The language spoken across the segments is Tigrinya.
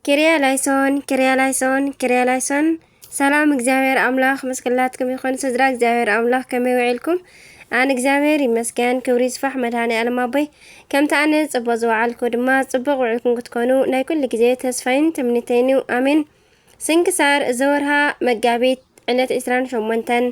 ኪርያ ላይሶን፣ ኪርያ ላይሶን፣ ኪርያ ላይሶን። ሰላም እግዚኣብሔር ኣምላኽ ምስ ኩላትኩም ይኹን። ስድራ እግዚኣብሔር ኣምላኽ ከመይ ውዒልኩም? ኣን እግዚኣብሔር ይመስገን። ክብሪ ይስፋሕ መድኃኔ ዓለም ኣቦይ። ከምቲ ኣነ ጽቡቕ ዝወዓልኩ ድማ ጽቡቕ ውዒልኩም ክትኮኑ ናይ ኩሉ ግዜ ተስፋይን ትምኒተይን እዩ። ኣሜን። ስንክሳር እዚ ወርሃ መጋቢት ዕለት ዕስራን ሸሞንተን።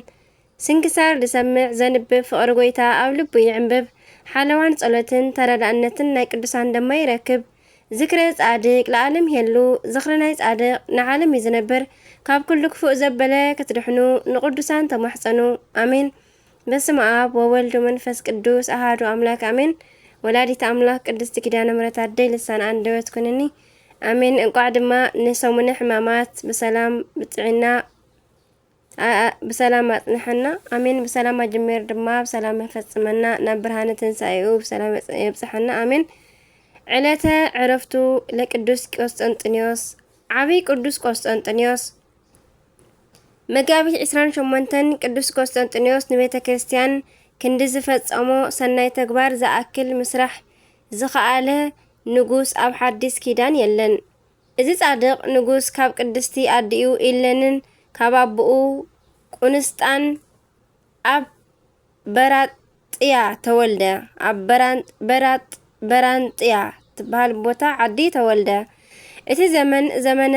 ስንክሳር ዝሰምዕ ዘንብብ ፍቕሪ ጐይታ ኣብ ልቡ ይዕንብብ። ሓለዋን ጸሎትን ተረዳእነትን ናይ ቅዱሳን ደማ ይረክብ። ዝክረ ጻድቅ ለዓለም ሄሉ። ዝኽሪ ናይ ጻድቅ ንዓለም እዩ ዝነብር። ካብ ኩሉ ክፉእ ዘበለ ክትድሕኑ ንቅዱሳን ተማሕጸኑ። ኣሜን። በስመ ኣብ ወወልድ ወመንፈስ ቅዱስ ኣሃዱ ኣምላክ ኣሜን። ወላዲት ኣምላክ ቅድስቲ ኪዳነ ምሕረት ኣደይ ልሳን ኣንደበት ኩንኒ። ኣሜን። እንቋዕ ድማ ንሰሙነ ሕማማት ብሰላም ብጥዕና ኣ-፣ ኣ-፣ ብሰላም ኣጽንሐና። ኣሜን። ብሰላም ኣጀሚሩ ድማ ብሰላም የፈጽመና። ናብ ብርሃነ ትንሳኤኡ ብሰላም የጽ-፣ የብጽሐና። ኣሜን። ዕለተ ዕረፍቱ ለቅዱስ ቆስጠንጢኖስ። ዓቢ ቅዱስ ቆስጠንጢኖስ። መጋቢት ዕስራን ሸሞንተን ቅዱስ ቆስጠንጢኖስ ንቤተ ክርስቲያን ክንዲ ዝፈጸሞ ሰናይ ተግባር ዝኣክል ምስራሕ ዝኸኣለ ንጉስ ኣብ ሓዲስ ኪዳን የለን። እዚ ጻድቕ ንጉስ ካብ ቅድስቲ ኣዲኡ ኢለንን ካብ ኣቦኡ ቁንስጣን ኣብ በራጥያ ተወልደ። ኣብ በራን-፣ በራጥ-፣ በራንጥያ ትበሃል ቦታ ዓዲ ተወልደ። እቲ ዘመን ዘመነ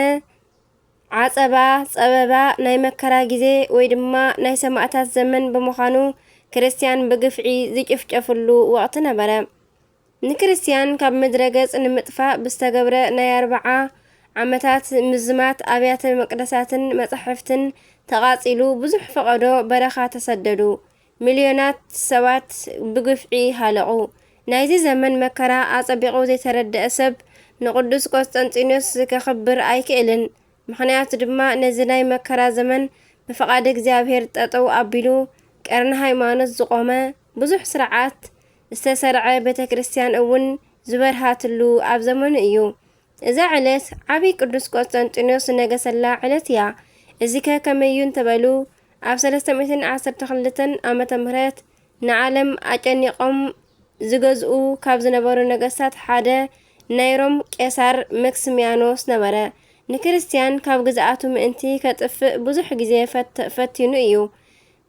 ዓጸባ፣ ጸበባ፣ ናይ መከራ ግዜ ወይ ድማ ናይ ሰማእታት ዘመን ብምዃኑ ክርስትያን ብግፍዒ ዝጭፍጨፍሉ ወቕቲ ነበረ። ንክርስትያን ካብ ምድረ ገጽ ንምጥፋእ ብዝተገብረ ናይ ኣርብዓ ዓመታት ምዝማት ኣብያተ መቅደሳትን መጻሕፍትን ተቓጺሉ ብዙሕ ፈቐዶ በረኻ ተሰደዱ። ሚልዮናት ሰባት ብግፍዒ ሃለቑ። ናይዚ ዘመን መከራ ኣጸቢቑ ዘይተረደአ ሰብ ንቅዱስ ቆስጠንጢኖስ ከኽብር ኣይክእልን። ምኽንያቱ ድማ ነዚ ናይ መከራ ዘመን ብፍቓድ እግዚኣብሔር ጠጠው ኣቢሉ ቀርኒ ሃይማኖት ዝቖመ ብዙሕ ስርዓት ዝተሰርዐ ቤተ ክርስቲያን እውን ዝበርሃትሉ ኣብ ዘመኑ እዩ። እዛ ዕለት ዓቢ ቅዱስ ቆስጠንጢኖስ ዝነገሰላ ዕለት እያ። እዚከ ከመይ እዩ እንተበሉ ኣብ ሰለስተ ሚእትን ዓሰርተ ክልተን ዓመተ ምህረት ንዓለም ኣጨኒቖም ዝገዝኡ ካብ ዝነበሩ ነገስታት ሓደ ናይ ሮም ቄሳር መክስሚያኖስ ነበረ። ንክርስትያን ካብ ግዝኣቱ ምእንቲ ከጥፍእ ብዙሕ ግዜ ፈት-፣ ፈቲኑ እዩ።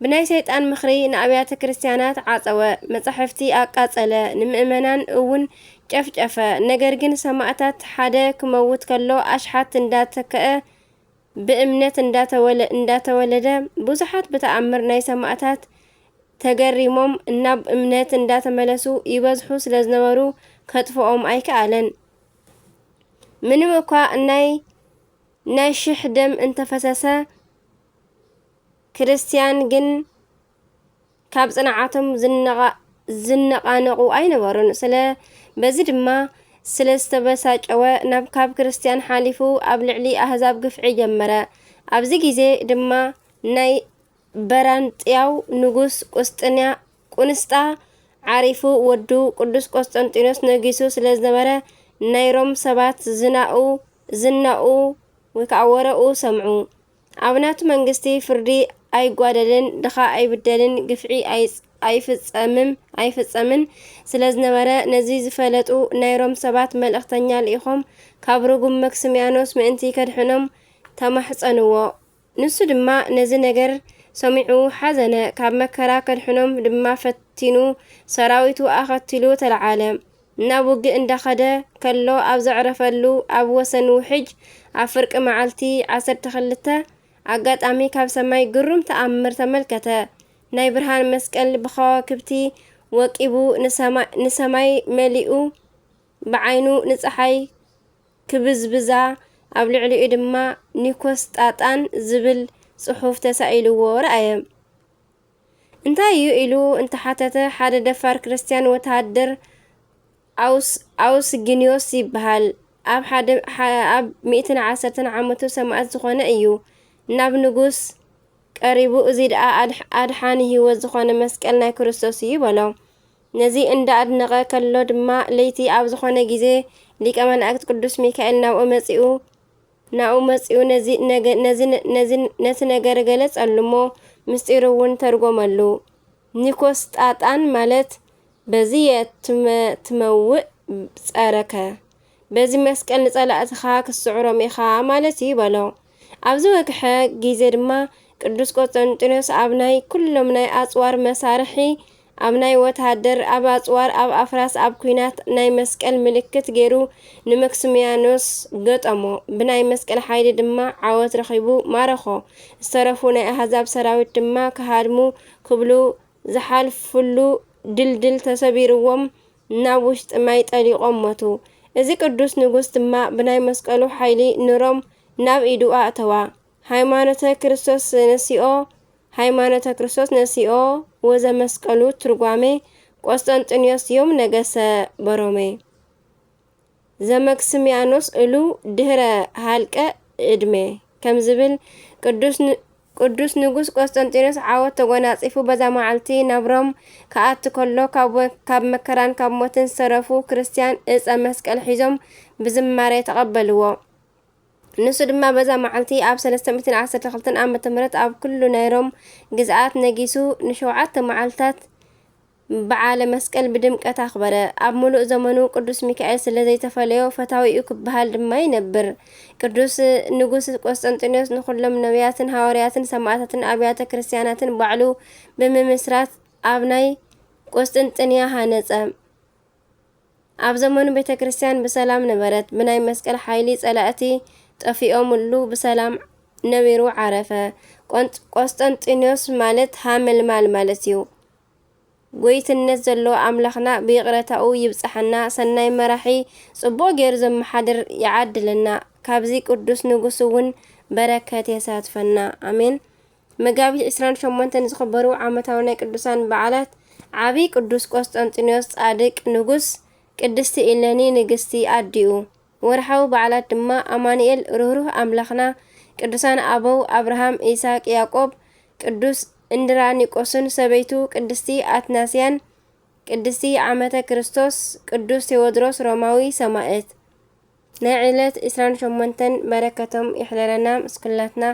ብናይ ሰይጣን ምኽሪ ንኣብያተ ክርስትያናት ዓጸወ፣ መጻሕፍቲ ኣቃጸለ፣ ንምእመናን እውን ጨፍጨፈ። ነገር ግን ሰማእታት ሓደ ክመውት ከሎ ኣሽሓት እንዳተከአ ብእምነት እንዳተወለ-፣ እንዳተወለደ ብዙሓት ብተኣምር ናይ ሰማእታት ተገሪሞም እናብ እምነት እንዳተመለሱ ይበዝሑ ስለ ዝነበሩ ከጥፍኦም ኣይከኣለን። ምንም እኳ ናይ፣ ናይ ሽሕ ደም እንተፈሰሰ ክርስትያን ግን ካብ ጽንዓቶም ዝነቓ-፣ ዝነቓነቑ ኣይነበሩን። ስለ፣ በዚ ድማ ስለ ዝተበሳጨወ ናብ ካብ ክርስትያን ሓሊፉ ኣብ ልዕሊ ኣህዛብ ግፍዒ ጀመረ። ኣብዚ ግዜ ድማ ናይ በራንጥያው ንጉስ ቁስጥንያ-፣ ቁንስጣ ዓሪፉ ወዱ ቅዱስ ቆስጠንጢኖስ ነጊሱ ስለ ዝነበረ ናይ ሮም ሰባት ዝናኡ፣ ዝናኡ ወይ ከዓ ወረኡ ሰምዑ። ኣብ ናቱ መንግስቲ ፍርዲ ኣይጓደልን፣ ድኻ ኣይብደልን፣ ግፍዒ ኣይጽ-፣ ኣይፍጸምም-፣ ኣይፍጸምን ስለ ዝነበረ ነዚ ዝፈለጡ ናይ ሮም ሰባት መልእኽተኛ ልኢኾም ካብ ርጉም መክስሚያኖስ ምእንቲ ከድሕኖም ተማሕጸንዎ። ንሱ ድማ ነዚ ነገር ሰሚዑ ሓዘነ፣ ካብ መከራ ከድሕኖም ድማ ፈቲኑ ሰራዊቱ ኣኸቲሉ ተለዓለ። ናብ ውግእ እንዳኸደ ከሎ ኣብ ዘዕረፈሉ ኣብ ወሰን ውሕጅ ኣብ ፍርቂ መዓልቲ ዓሰርተ ክልተ ኣጋጣሚ ካብ ሰማይ ግሩም ተኣምር ተመልከተ። ናይ ብርሃን መስቀል ብኸዋክብቲ ወቂቡ ንሰማ-፣ ንሰማይ መሊኡ ብዓይኑ ንጸሓይ ክብዝብዛ ኣብ ልዕሊኡ ድማ ኒኮስጣጣን ዝብል ጽሑፍ ተሳኢልዎ ረኣየ። እንታይ እዩ ኢሉ እንተሓተተ ሓደ ደፋር ክርስትያን ወተሃደር ኣውስ-፣ ኣውስጊንዮስ ይበሃል። ኣብ ሓደ፣ ሓ-፣ ኣብ ሚእትን ዓሰርተን ዓመቱ ሰማእት ዝኾነ እዩ። ናብ ንጉስ ቀሪቡ እዚ ደኣ ኣድሕ-፣ ኣድሓኒ ህይወት ዝኾነ መስቀል ናይ ክርስቶስ እዩ በሎ። ነዚ እንዳ ኣድነቐ ከሎ ድማ ለይቲ ኣብ ዝኾነ ግዜ ሊቀ መላእክት ቅዱስ ሚካኤል ናብኡ መጺኡ ናብኡ መጺኡ ነዚ ነገ-፣ ነዚ ነ-፣ ነዚ ነ-፣ ነቲ ነገር ገለጸሉ እሞ ምስጢሩ እውን ተርጎመሉ። ኒኮስጣጣን ማለት በዚ እየ ትመ-፣ ትመውእ ጸረከ። በዚ መስቀል ንጸላእትኻ ክትስዕሮም ኢኻ ማለት እዩ በሎ። ኣብዚ ወግሐ ግዜ ድማ ቅዱስ ቆስጠንጢኖስ ኣብ ናይ ኩሎም ናይ ኣጽዋር መሳርሒ፣ ኣብ ናይ ወተሃደር፣ ኣብ ኣጽዋር፣ ኣብ ኣፍራስ፣ ኣብ ኲናት ናይ መስቀል ምልክት ገይሩ ንመክስሚያኖስ ገጠሞ። ብናይ መስቀል ሓይሊ ድማ ዓወት ረኺቡ ማረኾ። ዝተረፉ ናይ ኣህዛብ ሰራዊት ድማ ክሃድሙ ክብሉ ዝሓልፍሉ ድልድል ተሰቢርዎም ናብ ውሽጢ ማይ ጠሊቖም ሞቱ። እዚ ቅዱስ ንጉስ ድማ ብናይ መስቀሉ ሓይሊ ንሮም ናብ ኢዱ ኣእተዋ። ሃይማኖተ ክርስቶስ ነሲኦ፣ ሃይማኖተ ክርስቶስ ነሲኦ ወዘመስቀሉ ትርጓሜ ቆስጠንጢኖስ ዮም ነገሰ በሮሜ ዘመክስሚያኖስ እሉ ድህረ ሃልቀ እድሜ ከም ዝብል ቅዱስ ን-፣ ቅዱስ ንጉስ ቆስጠንጢኖስ ዓወት ተጎናጺፉ በዛ መዓልቲ ናብ ሮም ክኣቲ ከሎ ካብ ወ-፣ ካብ መከራን ካብ ሞትን ዝተረፉ ክርስቲያን እፀ መስቀል ሒዞም ብዝማሬ ተቐበልዎ። ንሱ ድማ በዛ መዓልቲ ኣብ ሰለስተ ሚእትን ዓሰርተ ክልተን ዓመተ ምህረት ኣብ ኩሉ ናይ ሮም ግዝኣት ነጊሱ ንሸውዓተ መዓልታት በዓለ መስቀል ብድምቀት ኣኽበረ። ኣብ ምሉእ ዘመኑ ቅዱስ ሚካኤል ስለ ዘይተፈለዮ ፈታዊኡ ክበሃል ድማ ይነብር። ቅዱስ ንጉስ ቆስጠንጢኖስ ንኹሎም ነቢያትን ሃዋርያትን ሰማዕታትን ኣብያተ ክርስቲያናትን ባዕሉ ብምምስራት ኣብ ናይ ቆስጥንጥንያ ሃነጸ። ኣብ ዘመኑ ቤተ ክርስቲያን ብሰላም ነበረት። ብናይ መስቀል ሓይሊ ጸላእቲ ጠፊኦምሉ ብሰላም ነቢሩ ዓረፈ። ቆንጥ-፣ ቆስጠንጢኖስ ማለት ሃመልማል ማለት እዩ። ጎይትነት ዘለዎ ኣምላኽና ብይቕረታኡ ይብጽሓና፣ ሰናይ መራሒ ጽቡቕ ገይሩ ዘመሓድር ይዓድለና፣ ካብዚ ቅዱስ ንጉስ እውን በረከት የሳትፈና። ኣሜን። መጋቢት ዕስራን ሸሞንተን ዝኽበሩ ዓመታዊ ናይ ቅዱሳን በዓላት፣ ዓቢ ቅዱስ ቆስጠንጢኖስ ጻድቅ ንጉስ፣ ቅድስቲ ኢለኒ ንግስቲ ኣዲኡ። ወርሓዊ በዓላት ድማ ኣማኑኤል ርህሩህ ኣምላኽና፣ ቅዱሳን ኣበው ኣብርሃም፣ ይስሐቅ፣ ያዕቆብ፣ ቅዱስ እንድራኒቆስን ሰበይቱ ቅድስቲ ኣትናስያን፣ ቅድስቲ ዓመተ ክርስቶስ፣ ቅዱስ ቴዎድሮስ ሮማዊ ሰማእት። ናይ ዕለት ዕስራን ሸሞንተን በረከቶም ይሕደረና ምስ ኩላትና፣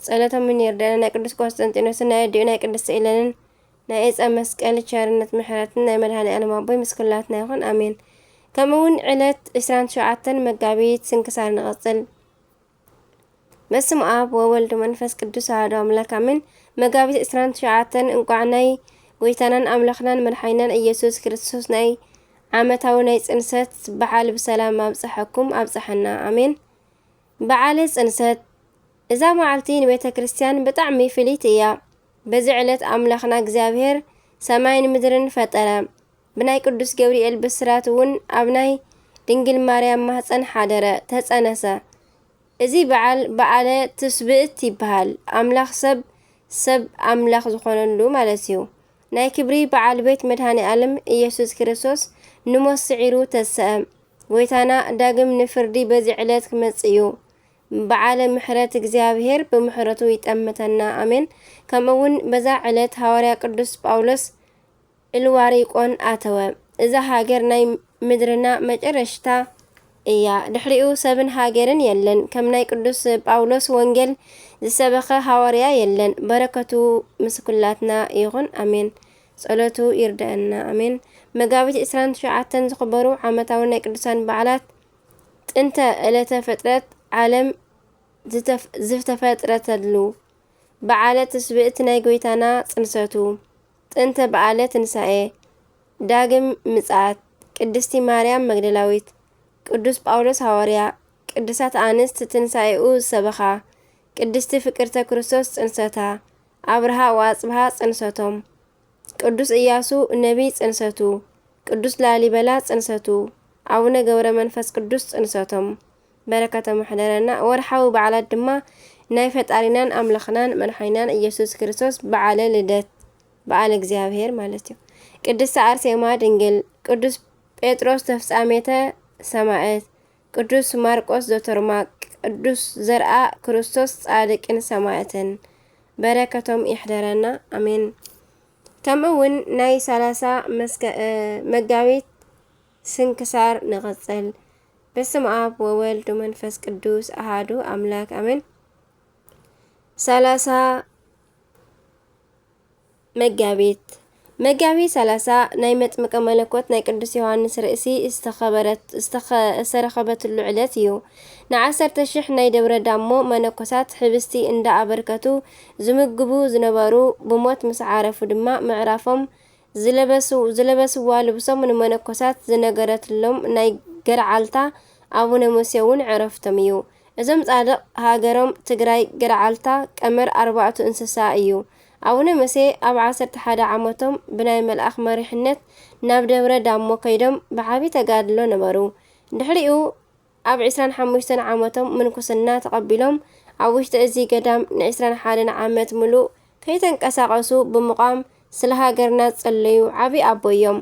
ጸሎቶም ይርደአና። ናይ ቅዱስ ቆስጠንጢኖስን ናይ ኣዲኡ ናይ ቅድስቲ ኢለንን ናይ ዕፀ መስቀል ቸርነት ምሕረትን ናይ መድኃኔ ዓለም ኣቦይ ምስ ኩላትና ይኹን፣ ኣሜን። ከምኡ እውን ዕለት ዕስራን ትሽዓተን መጋቢት ስንክሳር ንቐጽል። በስመ ኣብ ወወልድ ወመንፈስ ቅዱስ ኣሐዱ ኣምላክ ኣሜን። መጋቢት ዕስራን ትሽዓተን እንቋዕ ናይ ጎይታናን ኣምላኽናን መድሓኒናን ኢየሱስ ክርስቶስ ናይ ዓመታዊ ናይ ጽንሰት በዓል ብሰላም ኣብጽሐኩም ኣብጽሐና፣ ኣሜን። በዓለ ጽንሰት። እዛ መዓልቲ ንቤተ ክርስቲያን ብጣዕሚ ፍልይቲ እያ። በዚ ዕለት ኣምላኽና እግዚኣብሔር ሰማይን ምድርን ፈጠረ። ብናይ ቅዱስ ገብርኤል ብስራት እውን ኣብ ናይ ድንግል ማርያም ማህፀን ሓደረ፣ ተጸነሰ። እዚ በዓል በዓለ ትስብእት ይበሃል። ኣምላኽ ሰብ፣ ሰብ ኣምላኽ ዝኾነሉ ማለት እዩ። ናይ ክብሪ በዓል ቤት መድኃኔ ዓለም ኢየሱስ ክርስቶስ ንሞት ስዒሩ ተሰአ። ጎይታና ዳግም ንፍርዲ በዚ ዕለት ክመጽእ እዩ። በዓለ ምሕረት እግዚኣብሔር ብምሕረቱ ይጠምተና። ኣሜን። ከምኡ እውን በዛ ዕለት ሃዋርያ ቅዱስ ጳውሎስ ኢልዋሪቆን ኣተወ። እዛ ሃገር ናይ ምድርና መጨረሽታ እያ። ድሕሪኡ ሰብን ሃገርን የለን። ከም ናይ ቅዱስ ጳውሎስ ወንጌል ዝሰበኸ ሃዋርያ የለን። በረከቱ ምስ ኩላትና ይኹን። ኣሜን። ጸሎቱ ይርደአና። ኣሜን። መጋቢት ዕስራን ትሽዓተን ዝኽበሩ ዓመታዊ ናይ ቅዱሳን በዓላት። ጥንተ ዕለተ ፍጥረት ዓለም ዝተፍ-፣ ዝተፈጥረተሉ፣ በዓለ ትስብእት ናይ ጎይታና ጽንሰቱ፣ ጥንተ በዓለ ትንሳኤ፣ ዳግም ምጽኣት፣ ቅድስቲ ማርያም መግደላዊት፣ ቅዱስ ጳውሎስ ሃዋርያ፣ ቅዱሳት ኣንስት ትንሳኤኡ ዝሰበኻ፣ ቅድስቲ ፍቅርተ ክርስቶስ ጽንሰታ፣ ኣብርሃ ወኣጽብሃ ጽንሰቶም፣ ቅዱስ ኢያሱ ነቢይ ጽንሰቱ፣ ቅዱስ ላሊበላ ጽንሰቱ፣ ኣቡነ ገብረ መንፈስ ቅዱስ ጽንሰቶም፣ በረከቶም ይሕደረና። ወርሓዊ በዓላት ድማ ናይ ፈጣሪናን ኣምላኽናን መድሓኒናን ኢየሱስ ክርስቶስ በዓለ ልደት፣ በዓለ እግዚኣብሔር ማለት እዩ። ቅድስቲ ኣርሴማ ድንግል፣ ቅዱስ ጴጥሮስ ተፍጻሜተ ሰማዕት፣ ቅዱስ ማርቆስ ዘቶርማቅ፣ ቅዱስ ዘርኣ ክርስቶስ ጻድቅን ሰማዕትን በረከቶም ይሕደረና። ኣሜን። ከምኡ እውን ናይ ሰላሳ መስከ-፣ እ፣ መጋቢት ስንክሳር ንቐጽል። በስመ ኣብ ወወልድ ወመንፈስ ቅዱስ ኣሃዱ ኣምላክ ኣሜን። ሰላሳ መጋቢት። መጋቢት ሰላሳ ናይ መጥምቀ መለኮት ናይ ቅዱስ ዮሃንስ ርእሲ ዝተኸበረት-፣ ዝተኸ-፣ ዝተረኸበትሉ ዕለት እዩ። ንዓሰርተ ሽሕ ናይ ደብረ ዳሞ መነኮሳት ሕብስቲ እንዳ ኣበርከቱ ዝምግቡ ዝነበሩ፣ ብሞት ምስ ዓረፉ ድማ ምዕራፎም ዝለበሱ-፣ ዝለበስዋ ልብሶም ንመነኮሳት ዝነገረትሎም ናይ ገርዓልታ ኣቡነ ሙሴ እውን ዕረፍቶም እዩ። እዞም ጻድቕ ሃገሮም ትግራይ ገርዓልታ ቀመር ኣርባዕቱ እንስሳ እዩ። ኣቡነ ሙሴ ኣብ ዓሰርተ ሓደ ዓመቶም ብናይ መልኣኽ መሪሕነት ናብ ደብረ ዳሞ ከይዶም ብዓቢ ተጋድሎ ነበሩ። ድሕሪኡ ኣብ ዕስራን ሓሙሽተን ዓመቶም ምንኩስና ተቐቢሎም ኣብ ውሽጢ እዚ ገዳም ንዕስራን ሓደን ዓመት ምሉእ ከይተንቀሳቐሱ ብምቋም ስለ ሃገርና ዝጸለዩ ዓቢ ኣቦ እዮም።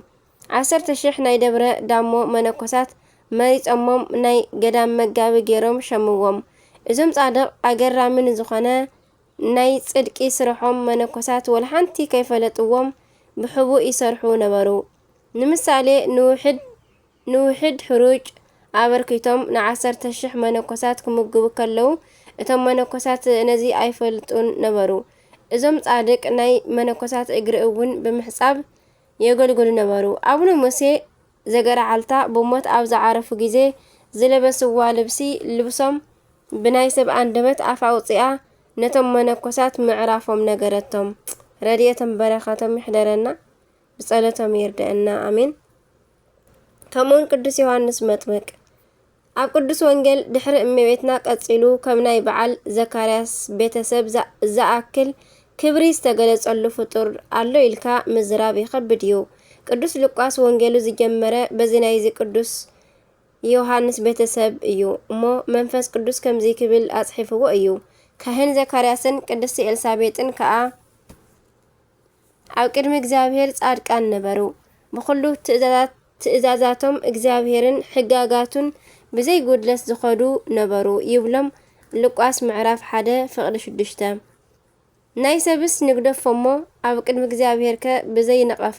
ዓሰርተ ሽሕ ናይ ደብረ ዳሞ መነኮሳት መሪጾሞም ናይ ገዳም መጋቢ ገይሮም ሸምዎም። እዞም ጻድቕ ኣገራሚ ንዝኾነ ናይ ጽድቂ ስርሖም መነኮሳት ወላ ሓንቲ ከይፈለጥዎም ብሕቡእ ይሰርሑ ነበሩ። ንምሳሌ ንውሕድ፣ ንውሕድ ሕሩጭ ኣበርኪቶም ንዓሰርተ ሽሕ መነኮሳት ክምግቡ ከለዉ እቶም መነኮሳት ነዚ ኣይፈልጡን ነበሩ። እዞም ጻድቅ ናይ መነኮሳት እግሪ እውን ብምሕጻብ የገልግሉ ነበሩ። ኣቡነ ሙሴ ዘገርዓልታ ብሞት ኣብ ዝዓረፉ ግዜ ዝለበስዋ ልብሲ ልብሶም ብናይ ሰብ ኣንደበት ኣፍ ኣውጺኣ ነቶም መነኮሳት ምዕራፎም ነገረቶም። ረድኤቶም በረኸቶም ይሕደረና፣ ብጸሎቶም ይርደአና። ኣሜን። ከምኡውን ቅዱስ ዮሃንስ መጥምቅ ኣብ ቅዱስ ወንጌል ድሕሪ እመቤትና ቀጺሉ ከም ናይ በዓል ዘካርያስ ቤተሰብ ዛ-፣ ዝኣክል ክብሪ ዝተገለጸሉ ፍጡር ኣሎ ኢልካ ምዝራብ ይኸብድ እዩ። ቅዱስ ሉቃስ ወንጌሉ ዝጀመረ በዚ ናይዚ ቅዱስ ዮሃንስ ቤተሰብ እዩ እሞ መንፈስ ቅዱስ ከምዚ ክብል ኣጽሒፍዎ እዩ። ካህን ዘካርያስን ቅድስቲ ኤልሳቤጥን ከኣ ኣብ ቅድሚ እግዚኣብሔር ጻድቃን ነበሩ። ብኹሉ ትእዛዛት-፣ ትእዛዛቶም እግዚኣብሔርን ሕጋጋቱን ብዘይ ጉድለት ዝኸዱ ነበሩ ይብሎም ሉቃስ ምዕራፍ ሓደ ፍቕዲ ሽዱሽተ። ናይ ሰብስ ንግደፎ እሞ ኣብ ቅድሚ እግዚኣብሔርከ ብዘይ ነቐፋ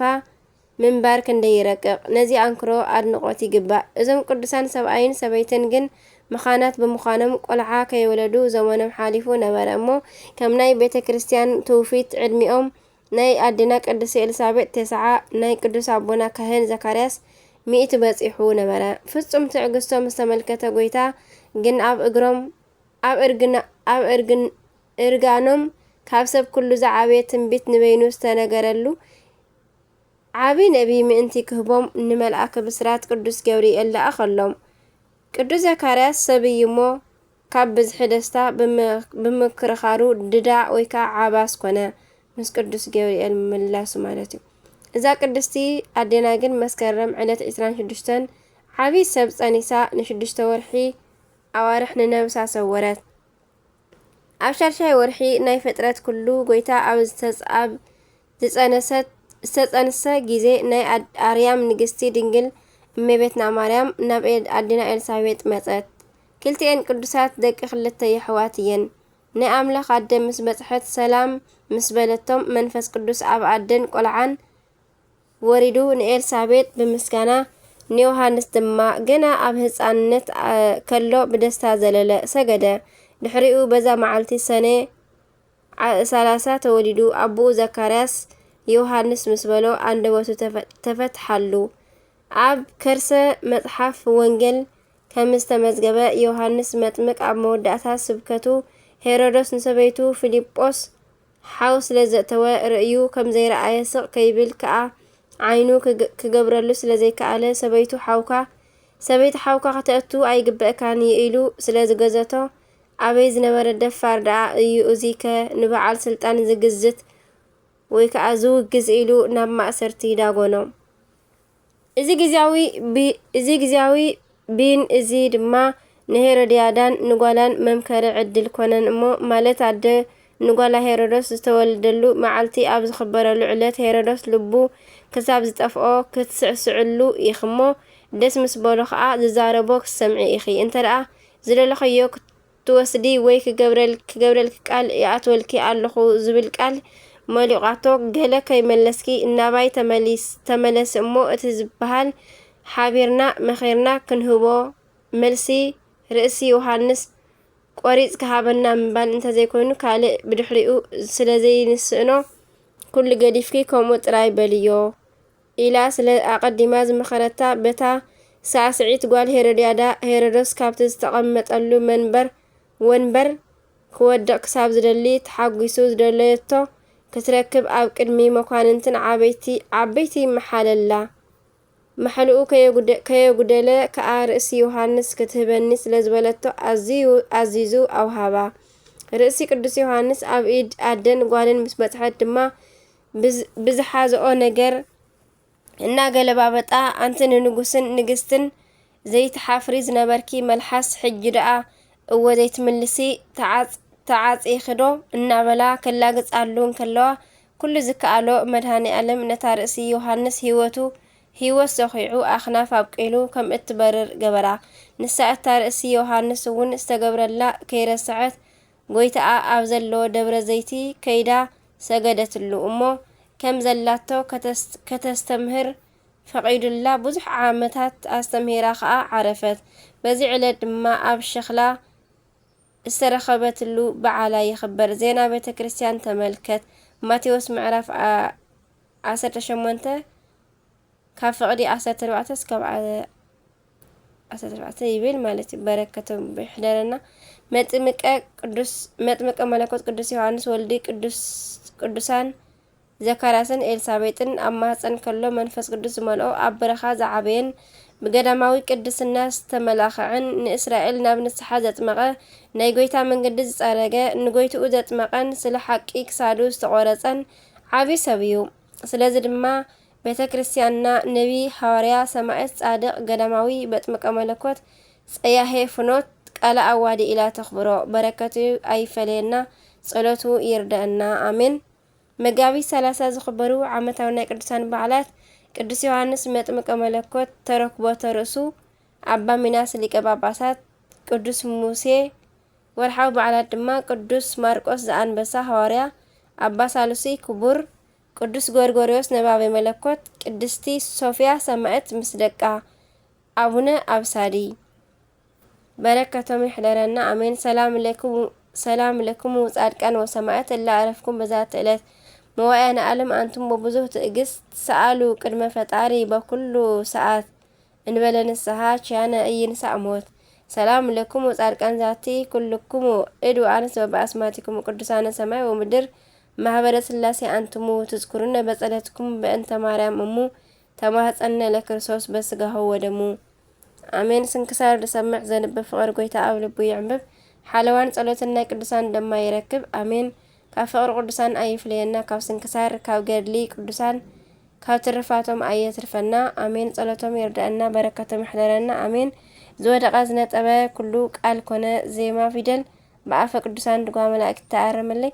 ምንባር ክንደይ ይረቅቕ። ነዚ ኣንክሮ ኣድንቖት ይግባእ። እዞም ቅዱሳን ሰብኣይን ሰበይትን ግን መኻናት ብምዃኖም ቆልዓ ከይወለዱ ዘመኖም ሓሊፉ ነበረ እሞ ከም ናይ ቤተ ክርስቲያን ትውፊት ዕድሚኦም ናይ ኣዴና ቅድስቲ ኤልሳቤጥ ተስዓ፣ ናይ ቅዱስ ኣቦና ካህን ዘካርያስ ሚእቲ በጺሑ ነበረ። ፍጹም ትዕግስቶም ዝተመልከተ ጐይታ ግን ኣብ እግሮም፣ ኣብ እርግና-፣ ኣብ እርግን-፣ እርጋኖም ካብ ሰብ ኩሉ ዝዓበየ ትንቢት ንበይኑ ዝተነገረሉ ዓቢ ነቢ ምእንቲ ክህቦም ንመልኣከ ብስራት ቅዱስ ገብርኤል ለኣኸሎም። ቅዱስ ዘካርያስ ሰብ እዩ እሞ ካብ ብዝሒ ደስታ ብም-፣ ብምክርኻሩ ድዳ ወይ ከዓ ዓባስ ኮነ፣ ምስ ቅዱስ ገብርኤል ምምላሱ ማለት እዩ። እዛ ቅድስቲ ኣዴና ግን መስከረም ዕለት ዕስራን ሽዱሽተን ዓቢ ሰብ ጸኒሳ ንሽዱሽተ ወርሒ ኣዋርሕ ንነብሳ ሰወረት። ኣብ ሻድሻይ ወርሒ ናይ ፍጥረት ኩሉ ጐይታ ኣብ ዝተጽ-፣ ኣብ ዝጸነሰት-፣ ዝተጸንሰ ግዜ ናይ ኣድ-፣ ኣርያም ንግስቲ ድንግል እመቤትና ማርያም ናብ ኤል-፣ ኣዴና ኤልሳቤጥ መጸት። ክልቲኤን ቅዱሳት ደቂ ክልተ የሕዋት እየን። ናይ ኣምላኽ ኣደ ምስ በጽሐት ሰላም ምስ በለቶም መንፈስ ቅዱስ ኣብ ኣደን ቆልዓን ወሪዱ ንኤልሳቤጥ ብምስጋና ንዮሃንስ ድማ ገና ኣብ ህጻንነት፣ ኣ፣ ከሎ ብደስታ ዘለለ፣ ሰገደ። ድሕሪኡ በዛ መዓልቲ ሰነ ዓ-፣ ሰላሳ ተወሊዱ። ኣቦኡ ዘካርያስ ዮሃንስ ምስ በሎ ኣንደበቱ ተፈ-፣ ተፈትሓሉ። ኣብ ከርሰ መጽሓፍ ወንጌል ከም ዝተመዝገበ ዮሃንስ መጥምቅ ኣብ መወዳእታ ስብከቱ ሄሮዶስ ንሰበይቱ ፊልጶስ ሓው ስለ ዘእተወ ርእዩ ከም ዘይረኣየ ስቕ ከይብል ከኣ ዓይኑ ክግ-፣ ክገብረሉ ስለ ዘይከኣለ ሰበይቱ ሓውካ፣ ሰበይቲ ሓውካ ከተእቱ ኣይግበእካን እዩ ኢሉ ስለ ዝገዘቶ ኣበይ ዝነበረ ደፋር ደኣ እዩ እዙይ ከ ንበዓል ስልጣን ዝግዝት ወይ ከኣ ዝውግዝ ኢሉ ናብ ማእሰርቲ ዳጎኖ። እዚ ግዝያዊ ቢ-፣ እዚ ግዝያዊ ቢን እዚ ድማ ንሄሮድያዳን ንጓላን መምከሪ ዕድል ኮነን እሞ፣ ማለት ኣደ ንጓላ ሄሮዶስ ዝተወልደሉ መዓልቲ ኣብ ዝኽበረሉ ዕለት ሄሮዶስ ልቡ ክሳብ ዝጠፍኦ ክትስዕስዕሉ ኢኺ እሞ፣ ደስ ምስ በሎ ኸኣ ዝዛረቦ ክትሰምዒ ኢኺ። እንተ ደኣ ዝደለኸዮ ትወስዲ ወይ ክገብረል-፣ ክገብረልኪ ቃል ይኣትወልኪ ኣለኹ ዝብል ቃል መሊቋቶ ገለ ከይመለስኪ ናባይ ተመሊስ-፣ ተመለሲ እሞ እቲ ዝበሃል ሓቢርና መኺርና ክንህቦ መልሲ ርእሲ ዮሃንስ ቆሪጽ ክሃበና ምባል እንተዘይኮይኑ ካልእ ብድሕሪኡ ስለ ዘይንስእኖ ኩሉ ገዲፍኪ ከምኡ ጥራይ በልዮ ኢላ ስለ ኣቐዲማ ዝመኸረታ፣ በታ ሳዕስዒት ጓል ሄሮድያዳ፣ ሄሮዶስ ካብቲ ዝተቐመጠሉ መንበር፣ ወንበር ክወድቕ ክሳብ ዝደሊ፣ ተሓጒሱ ዝደለየቶ ክትረክብ ኣብ ቅድሚ መኳንንትን ዓበይቲ፣ ዓበይቲ ይመሓለላ። ማሕልኡ ከየጉደ-፣ ከየጉደለ ከኣ ርእሲ ዮሃንስ ክትህበኒ ስለ ዝበለቶ ኣዝዩ ኣዚዙ ኣውሃባ። ርእሲ ቅዱስ ዮሃንስ ኣብ ኢድ ኣደን ጓልን ምስ በጽሐት ድማ ብዝ-፣ ብዝሓዝኦ ነገር እናገለባበጣ፣ ኣንቲ ንንጉስን ንግስትን ዘይትሓፍሪ ዝነበርኪ መልሓስ፣ ሕጂ ደኣ እወ ዘይትምልሲ ተዓጽ-፣ ተዓጺኺ ዶ? እናበላ ከላግጻሉ እንከለዋ፣ ኩሉ ዝከኣሎ መድሃኔ ኣለም ነታ ርእሲ ዮሃንስ ህይወቱ፣ ህይወት ሰኺዑ ኣኽናፍ ኣብቂሉ ከም እትበርር ገበራ። ንሳ እታ ርእሲ ዮሃንስ እውን ዝተገብረላ ከይረስዐት፣ ጎይታኣ ኣብ ዘለዎ ደብረ ዘይቲ ከይዳ ሰገደትሉ እሞ ከም ዘላቶ ከተስ-፣ ከተስተምህር ፈቒዱላ። ብዙሕ ዓመታት ኣስተምሂራ ኸኣ ዓረፈት። በዚ ዕለት ድማ ኣብ ሸኽላ ዝተረኸበትሉ በዓላ ይኽበር። ዜና ቤተ ክርስቲያን ተመልከት። ማቴዎስ ምዕራፍ ዓ-፣ ዓሰርተ ሸሞንተ ካብ ፍቕዲ ዓሰርተ ኣርባዕተ እስካብ ዓ-፣ ዓሰርተ ኣርባዕተ ይብል ማለት እዩ። በረከቶም ይሕደረና። መጥምቀ ቅዱስ፣ መጥምቀ መለኮት ቅዱስ ዮሃንስ ወልዲ ቅዱስ፣ ቅዱሳን ዘካርያስን ኤልሳቤጥን ኣብ ማህፀን ከሎ መንፈስ ቅዱስ ዝመልኦ፣ ኣብ በረኻ ዝዓበየን ብገዳማዊ ቅድስና ዝተመላኸዐን፣ ንእስራኤል ናብ ንስሓ ዘጥመቐ፣ ናይ ጎይታ መንገዲ ዝጸረገ፣ ንጎይትኡ ዘጥመቐን ስለ ሓቂ ክሳዱ ዝተቖረጸን ዓቢ ሰብ እዩ። ስለዚ ድማ ቤተ ክርስቲያንና ነቢ፣ ሃዋርያ፣ ሰማዕት፣ ጻድቕ፣ ገዳማዊ፣ መጥምቀ መለኮት፣ ጸያሄ ፍኖት፣ ቃለ ኣዋዲ ኢላ ተኽብሮ። በረከቱ ኣይፈለየና፣ ጸሎቱ ይርደአና። ኣሜን። መጋቢት ሰላሳ ዝኽበሩ ዓመታዊ ናይ ቅዱሳን በዓላት፣ ቅዱስ ዮሃንስ መጥምቀ መለኮት ተረክቦተ ርእሱ፣ ኣባ ሚናስ ሊቀ ጳጳሳት፣ ቅዱስ ሙሴ ወርሓዊ በዓላት ድማ ቅዱስ ማርቆስ ዘኣንበሳ ሃዋርያ፣ ኣባ ሳሉሲ ክቡር፣ ቅዱስ ጎርጎርዮስ ነባቤ መለኮት፣ ቅድስቲ ሶፍያ ሰማዕት ምስ ደቃ፣ ኣቡነ ኣብሳዲ። በረከቶም ይሕደረና፣ ኣሜን። ሰላም ለክሙ፣ ሰላም ለክሙ ጻድቃን ወሰማዕት እለ ኣረፍኩም በዛቲ ዕለት፣ መዋእያነ ዓለም ኣንቱም በብዙህ ትዕግስት፣ ሰኣሉ ቅድመ ፈጣሪ በኩሉ ሰዓት፣ እንበለ ንስሓ ችያነ ኢይንሳእ ሞት። ሰላም ለክሙ ጻድቃን ዛቲ ኩልክሙ እድ ወኣንስት በበኣስማቲክሙ ቅዱሳነ ሰማይ ወምድር ማህበረ ስላሴ ኣንትሙ ትዝክሩነ በጸለትኩም በእንተ ማርያም እሙ ተማህጸነ ለክርስቶስ በስጋሁ ወደሙ። ኣሜን። ስንክሳር ዝሰምዕ ዘንብብ ፍቕሪ ጎይታ ኣብ ልቡ ይዕንብብ። ሓለዋን ጸሎትን ናይ ቅዱሳን ደማ ይረክብ። ኣሜን። ካብ ፍቕሪ ቅዱሳን ኣይፍለየና፣ ካብ ስንክሳር፣ ካብ ገድሊ ቅዱሳን፣ ካብ ትርፋቶም ኣየትርፈና። ኣሜን። ጸሎቶም ይርዳእና፣ በረከቶም ይሕደረና። ኣሜን። ዝወደቐ ዝነጠበ ኩሉ ቃል ኮነ ዜማ ፊደል ብኣፈ ቅዱሳን ድጓ መላእክት ተኣረመለይ።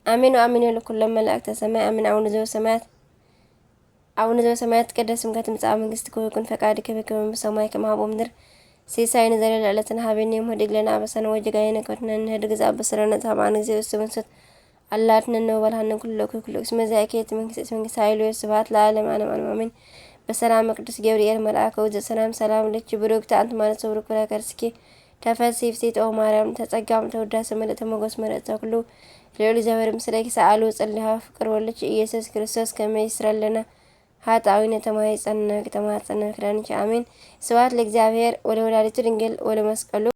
ኣሜን ወኣሜን ይበሉ ኩሎም መላእክተ ሰማይ። ኣሜን። ኣቡነ ዘበሰማያት፣ ኣቡነ ዘበሰማያት ይትቀደስ ስምከ ትምጻእ መንግስትከ ወይኩን ፈቃድከ በከመ በሰማይ ከማሁ በምድር። ሲሳየነ ዘለለ ዕለትነ ሀበነ ዮም፣ ህድግ ለነ አበሳነ ወጌጋየነ ከመ ንሕነኒ ንህድግ ለዘአበሰ ለነ፣ ኢታብአነ እግዚኦ ውስተ መንሱት፣ አላ አድኅነነ ወባልሐነ ኩሉ እኩይ ኩሉ እስመ ዚአከ ይእቲ መንግስት፣ እስመ መንግስት ኃይል ወስብሐት ለዓለመ ዓለም ዓለም አሜን። በሰላመ ቅዱስ ገብርኤል መልአከ ውእቱ ሰላም ሰላም ለኪ ብሩክት አንቲ ማለት ሰብሩ ኩላ ከርስኪ ተፈሲ ፍሲት ኦ ማርያም ተጸጋም ተወዳሰ መልእተ ሞገስ መረእተ ኩሉ ልዑል እግዚአብሔር ምስሌኪ ሰአሉ ጽልሃ ፍቅር ወልች ኢየሱስ ክርስቶስ ከመ ይስረለነ ኃጣዊነ ተማይጸነ ተማጸነ ክዳንች አሜን። ስብሐት ለእግዚአብሔር ወለወላዲቱ ድንግል ወለመስቀሉ